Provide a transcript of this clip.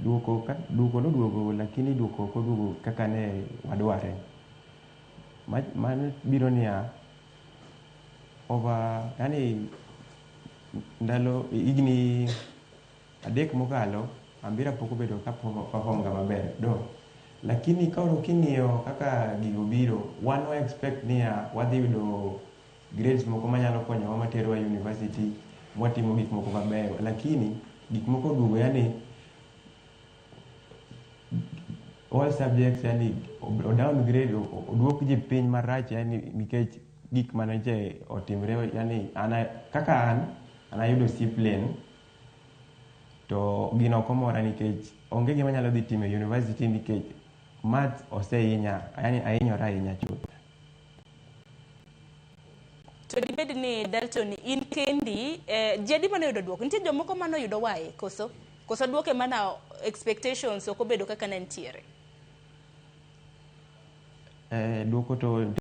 Duoko ka duoko noduogo lakini duoko ok oduogo kaka ne wadware. Mano biro niya, over yani ndalo higni 3 mokalo Ambira pok obedo ka perform ga maber do. Lakini koro king'iyo kaka gigo biro, wan wa expect niya wadhi yudo grades moko manyalo konyowa materowa university mwatimo gik moko mabeyo. Lakini gik moko oduogo yani all subjects yani o downgrade oduok ji piny marach yani nikech gik mane otimre yani an kaka an ayudo C plain to gino ok omora nikech onge gima anyalo dhi timo e university nikech maths osehinya yani ahinyora ahinya chuth. To dibed ni Dalton in kendi, ji adi mane oyudo duoko? Nitie jomoko mane oyudo wae koso? Koso duoke mana expectations ok obedo kaka ne nitiere? Duoko to